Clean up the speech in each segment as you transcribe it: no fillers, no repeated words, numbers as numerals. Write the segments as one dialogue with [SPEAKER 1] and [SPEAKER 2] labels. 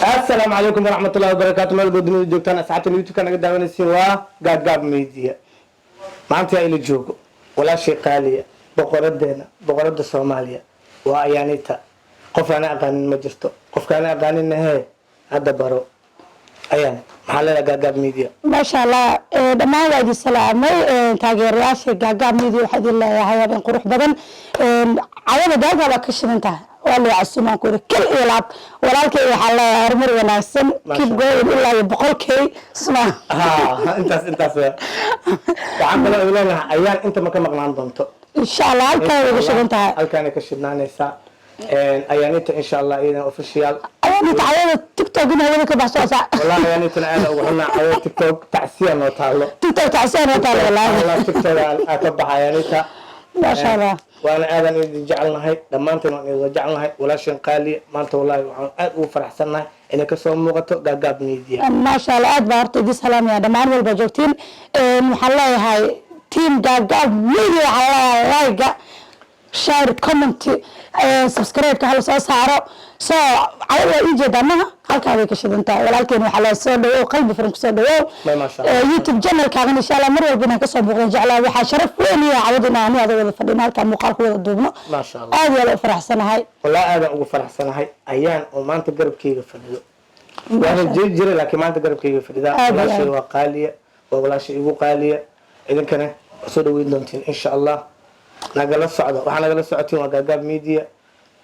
[SPEAKER 1] Asalaamu calaykum waraxmatullahi wabarakaatu. Meel walba dunida joogtaan, asxaabtan YouTube-ka naga daawanaysiin, waa Gaagaab Media. Maanta yaa ila joogo? Walaashay qaaliya, boqoradeena, boqorada Soomaaliya, waa Ayaanita. Qof aana aqaanin ma jirto, qofkaana aqaaninna hee hadda baro. Ayaan, maxaa leedahay Gaagaab Media?
[SPEAKER 2] Maasha Allah, dhammaan waa idin salaamay taageerayaasha Gaagaab Media. Waxaa idin leeyahay habeen qurux badan. Cawada daagaa baa ka shidan tahay, waa loo casuumaan ku kal iyo laab. Walaalkay waxaa leeyahay horumar wanaagsan, keep going ilaa iyo 100K sma.
[SPEAKER 1] Ha, intaas waxaan kaloo idin leenahay, Ayaan inta ma ka maqnaan doonto.
[SPEAKER 2] Insha Allah, halkaa way uga shidan tahay.
[SPEAKER 1] Halkaanay ka shidnaanaysaa Ayaanita, insha Allah, iyadan official.
[SPEAKER 2] Ayaanita cawada TikTok in hawada ka baxso saa.
[SPEAKER 1] Wallahi Ayaanitana aada ugu xunaa. Cawada TikTok tacsiya noo taalo.
[SPEAKER 2] TikTok tacsiya noo taalo wallahi.
[SPEAKER 1] Wallahi TikTok aa ka baxa Ayaanita.
[SPEAKER 2] Maasha Allah.
[SPEAKER 1] Waana aadan idin jecelnahay, dhammaanteen waan idin jecelnahay. Walaashan qaaliya, maanta wallahi waxaan aad ugu faraxsannahay inay kasoo muuqato Gaagaab Media.
[SPEAKER 2] Maasha Allah, aad baa horta idin salaamaya dhammaan walba joogtiin. Waxaan leeyahay team Gaagaab Media, waxaan leeyahay like, share, comment, subscribe-ka hala soo saaro. So cawada waa ii jeedaa maha, halkaa bay ka shidan tahay. Walaalkeen waxaa leeyahay soo dhawow, qalbi furan kusoo dhawow.
[SPEAKER 1] Maasha Allah.
[SPEAKER 2] YouTube channelkaagan insha Allah mar walba inaan kasoo muuqdan jeclaa. Waxaa sharaf weyn iyo cawada inaan ani ada wada fadhino halkaa, muuqaal ku wada duubno.
[SPEAKER 1] Maasha Allah.
[SPEAKER 2] Aad iyo aad u faraxsanahay.
[SPEAKER 1] Wallahi aadan ugu faraxsanahay Ayaan oo maanta garabkeyga fadhido. Waana jiri jiray, laakiin maanta garabkeyga fadhida.
[SPEAKER 2] Aad iyo
[SPEAKER 1] Walaashay
[SPEAKER 2] aad.
[SPEAKER 1] waa qaaliya, waa walaashay igu qaaliya. Idinkana waa soo dhaweyn doontiin insha Allah. Nagala socda, waxaa nagala socotiin waa Gaagaab Media,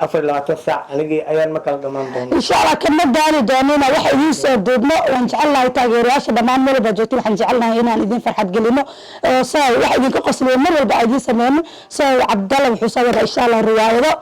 [SPEAKER 1] 24 saac. Anigii Ayaan ma kala dhamaan doono.
[SPEAKER 2] Insha Allah kama daali doonina waxa idiin soo duubno. Waan jecelnahay taageerayaasha dhammaan meel walba joogto, waxaan jecelnahay inaan idin farxad gelino oo so wax idinka qosliyo mar walba aan idiin sameyno. So Cabdalla wuxuu soo wadaa insha Allah riwaayado,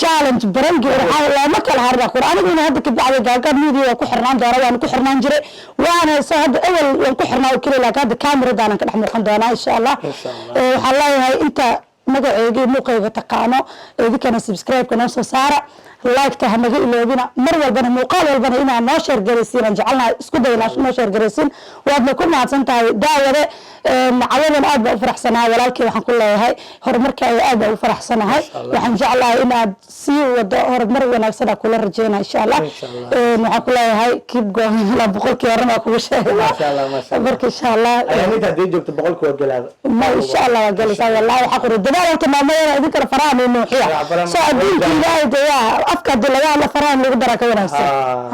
[SPEAKER 2] challenge, prank-i, waxaa looma kala harba kur. Aniguna hadda kabacdi Gaagaab Media waa ku xirnaan doona, waan ku xirnaan jiray, waana soo hadda. Awal waan ku xirnaa oo keliya, laakiin hadda kameradaanan ka dhex muuqan doonaa insha Allah.
[SPEAKER 1] Insha Allah.
[SPEAKER 2] Waxaan leeyahay inta magaceyga iyo muuqayga taqaano, idinkana subscribe-ka noo soo saara, like-ta ha naga iloobina. Mar walbana muuqaal walbana inaa noo share garaysiin aan jecelnahay, isku day inaa noo share garaysiin. Waadna ku mahadsan tahay daawade. Cawadan aad baa u faraxsanahay. Walaalkii waxaan ku leeyahay horumarkaaga aad baa u faraxsanahay.
[SPEAKER 1] Masha Allah.
[SPEAKER 2] Waxaan jeclahay inaad sii wado, horumar wanaagsan aa kula rajeynaa insha Allah.
[SPEAKER 1] Insha Allah.
[SPEAKER 2] Waxaan ku leeyahay keep going ilaa 100-kii horena waa kugu sheegay.
[SPEAKER 1] Masha Allah, masha Allah.
[SPEAKER 2] Marka insha Allah.
[SPEAKER 1] Ayaan inta haddii joogto 100-ka waa gelaaba.
[SPEAKER 2] Ma insha Allah waa galaysaa wallahi. Waxaa qori dadaal horta maamadana, idinkana faraha noo nuuxiya.
[SPEAKER 1] Faraha.
[SPEAKER 2] So adduunka Ilaahay de waa afka hadii laga hadla, faraha lagu daraa ka wanaagsan.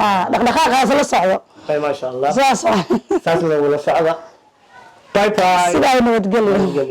[SPEAKER 2] Ha, dhaqdhaqaaqaas la socdo.
[SPEAKER 1] Ay, maasha Allah.
[SPEAKER 2] Saas.
[SPEAKER 1] Saas lagula socda. Bye bye.
[SPEAKER 2] Sidaa, nabadgelyo.
[SPEAKER 1] Nabadgelyo.